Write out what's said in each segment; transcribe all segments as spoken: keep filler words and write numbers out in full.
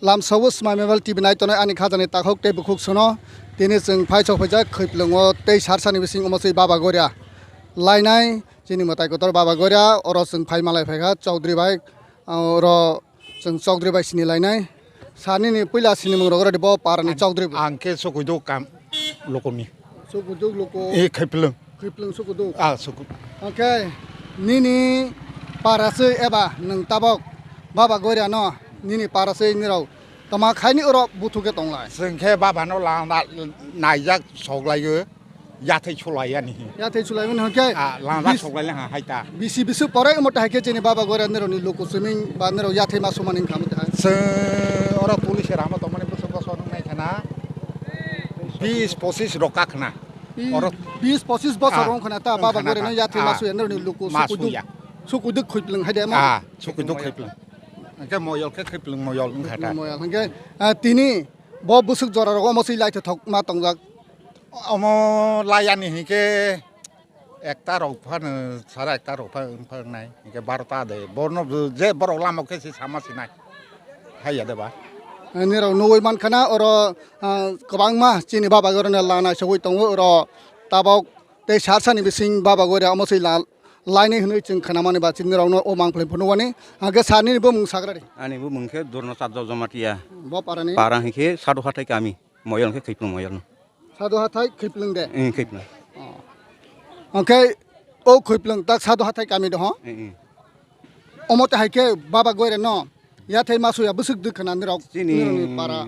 Lamsao swmai mobile T V nai tongnai ani khajani takhuk tei bukhuk sono. Tini chwng phai sok phaijak Khaiplwngo tei sarsani bising omo se Baba Goria lainai chini mwtai kotor Baba Goria. Oro chwng phai malai phaikha Chaudhary bai, oro chwng Chaudhary bai sini lainai. Sani ni puila sinimung rok rwdi bo parani Chaudhary bo. Ang khe Sukuidu kam lokoni. Sukuidu loko. E Khaiplwng. Khaiplwng Sukuidu. Ah, Suku. Hwnkhe nini para se eba nwng tabok Baba Goria no nini para se nirok tama khaini oro buthu khe tonglai. Chwng khe Baba no lama naijak soklaio. Yathai sulai yani. Yathai sulai mani hwnkhe Ah, lama bis-, soklai le ha haita. Bisi bisu pore omo tahai khe chini Baba Goria nirok ni luku suming ba nirok yathai ma sumani wngkha omo tahai. Chwng oro police rama tongmani bwswk bwswk nung nai khana. Bis pochis rok ka khana. Oro bis pochis bosor Ah, wng khana ta Baba wng khana Goria ta. no yathai ma Ah. suya nirok ni luku Ma Sukuidu. suya. Sukuidu Khaiplwng hai de ma. Ah, Sukuidu Khaiplwng. Hwnkhe moyol khe Khaiplwng moyol wngkha ta. Moyol hwnkhe, ah, tini bo bwswk jora rok omo se lai thok ma tongjak. Omo layani hinkhe ekta rok phano sara ekta rok pha-, phangnai hinkhe barota de borno je borok lama khe se sama sinai haiya de ba. Nirok nugwi mankha na oro, ah, kwbangma chini Baba Goria no lana sogwi tongo oro tabok tei sarsani bising Baba Goria omo se la-, lainai hwnwi chwng khwnamani ba chini rokno o mangphlwi phunukmani. Hwnkhe sir nini bumung sagra di. Ani bumung khe Durno Chajjo Jamatia. Bo parani? Para hinkhe Sadu Hathai kami. Moyol khe Khaiplwng moyol no. Sadu Hathai Khaiplwng de? Eng, Khaiplwng. Oh. Hwnkhe o Khaiplwng tak Sadu Hathai kami de ho? Eng, eng. Omo te hai khe Baba Goria no yathai ma suya bwswk dwkhana nirok Chini nirokni para.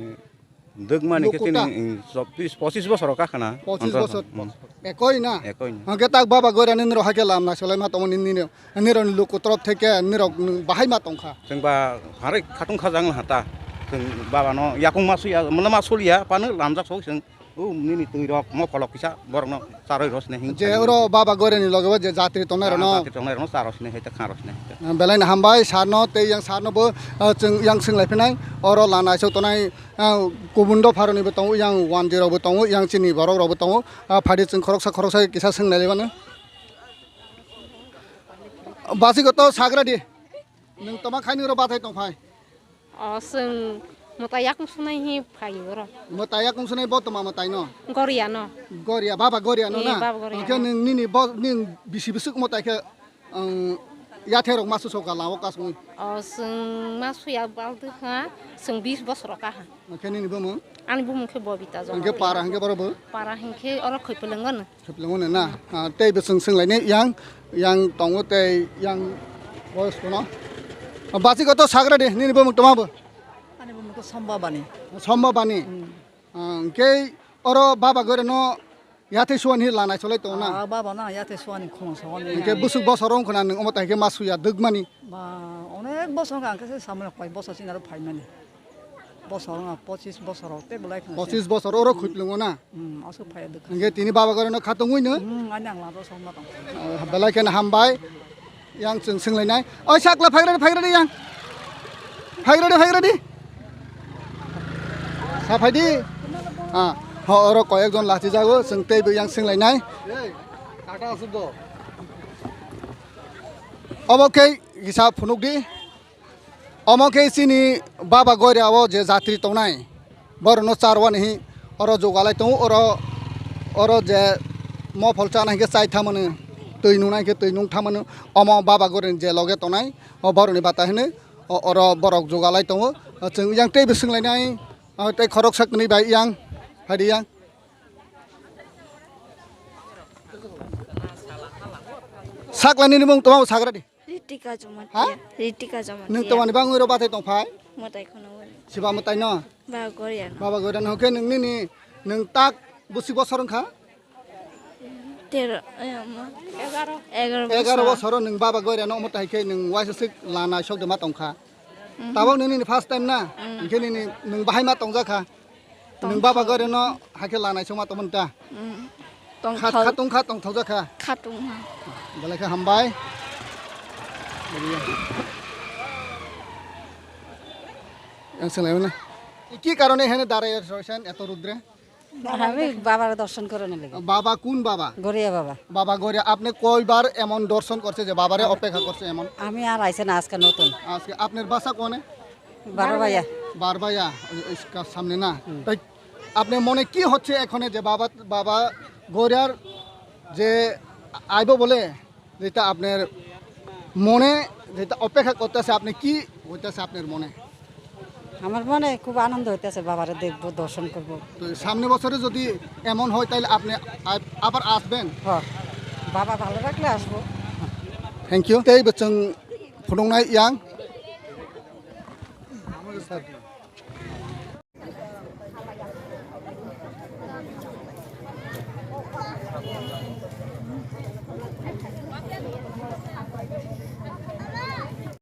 Dwkmani khe Lukuta. Chini, eng, chobbish, pochis bosor ka khana. Pochis Anto, bosor. Hmm. Ekoi na? Ekoi na. Hwnkhe tak Baba Goria ni nirok hai khe lam na solai ma tongmani nini. Nirok ni luku torop theke nirok bahai ma tongkha. Chwng ba harai khatung khajang hata. Chwng Baba no yakung ma suya, mano ma suliya, pano lamjak sok chwng. O nini twi rok mo kolok kisa borok no charoi rosne hin. Je oro Baba Goria ni loge o je jatri tongnai rok no. Jatri tongnai rok no cha rosne hai ta kha rosne hai ta. Belai no hambai sir no tei yang sir no bo, ah, chwng yang swng lai phinai. Oro lana isok tongnai, ah, kubun dopha rok ni bo tongo, yang one zero bo tongo, yang chini borok rok bo tongo. Ah, phadi chwng khoroksa khoroksa kisa swng nai lai mano. Basi ko to sagra di. Nwng toma khaini oro bathai tong phai? O, chwng mwtai yakung sunai hi phai oro. Mwtai yakung sunai bo toma mwtai no? Goria no. Goria, Baba Goria no Eh, na? Baba Goria Hwnkhe no. Nwng nini bo, nwng bisi bwswk mwtai khe, um, yathai rok ma susoka lawo kasmui? O, chwng ma suya baldwkha, chwng bis bosor kaha. Hwnkhe nini bumung? Ani bumung khe Bobita Jamatia. Hwnkhe para hwnkhe borok bo? Para hwnkhe oro Khaiplwngo no. Khaiplwngo no na? Ah, tei bo chwng swng lainai yang, yang tongo tei yang boyos kono. Ah, basi koto sagra de, nini bumung toma bo? Ani bumung khe Somba Bani. Somba Bani? Hmm. Ah, hwnkhe oro Baba Goria no yathai suani hi lanai solai tongo na? Ah, Baba na yathai suani khulung sogoni. Hwnkhe bwswk bosor wng khna nwng omo tai khe ma suya dwkmani? Ba, onek bosor wngkha, ang khe se samani koi bosor chini aro phaimani. Bosor wngkha, pochis bosor rok tei belai khna se. Pochis bosor oro Khaiplwngo na? Hmm, aswk phai dwkha. Hwnkhe tini Baba Goria no khatungwi no? Hmm, ani ang lama song ma tong. Ah, belai kheno hambai. Yang chwng swng lainai. Oi sakla phaigra di, phaigra di yang. Phaigra di, phaigra di. Sa phai di. Ah, ho oro koyek jon lachi jago, chwng tei bo yang swng lainai. Obo khe kisa phunuk di. Omo khe chini Baba Goria o je jatri tongnai, borokno charwani hi oro jogalai tongo, oro, oro je mopol chana hinkhe chai thamani, twi nungnai hinkhe twi nung thamani, omo Baba Goria ni je loge tongnai, o borokni bata hino, o, oro borok jogalai tongo, chwng yang tei bo swng lainai, o, tei khoroksa kwnwi bai yang, phaidi yang. Sakla nini mung toma sagra di. Ritika Jamatia. Ha? Ritika Jamatia. Nwng tomani bangwi ro bathai tong phai? Mwtai kheno wani. Siba mwtai no? Baba Goria no. Baba Goria no khe nwng nini nwng tak bwswk bosor wngkha? Tero, eh, ma. Egaro. Egaro bosor. Egaro bosor o nwng Baba Goria no omo tai khe nwng waisa swk lana sok de ma tong kha. Mhm. Tabok nini first time na? Mm. Hwnkhe nini nwng bahai ma tong jak kha? Nwng Baba Goria no hakhe lanai songma tongmani ta? Mm. Kha-, khatung kha tongthok jak kha? Khatung kha. Belai khe hambai. Yang swnglaimani. কি কারণে এখানে দাঁড়ায় রয়েছেন এত রোদ্রে? আমি বাবার দর্শন করানোর লাগি। বাবা কোন বাবা? গরিয়া বাবা। বাবা গরিয়া। আপনি কয়বার এমন দর্শন করছে যে বাবারে অপেক্ষা করছে এমন? আমি আর আইছে না, আজকে নতুন। আজকে আপনার বাসা কোনে? বারো ভাইয়া। বারবায়া, ওই, ওই কা-, সামনে না? হুম। তাই আপনার মনে কি হচ্ছে এখন যে বাবা, বাবা গৌরিয়ার যে আইব বলে, যেটা আপনার মনে যেটা অপেক্ষা করতেছে, আপনি কি হইতেছে আপনার মনে? আমার মনে খুব আনন্দ হইতেছে, বাবারে দেখবো, দর্শন করব। তো সামনে বছরে যদি এমন হয়, তাহলে আপনি আ-, আবার আসবেন? হ্যাঁ, বাবা ভালো রাখলে আসবো। Thank you. Tei bwchwng phunuknai yang.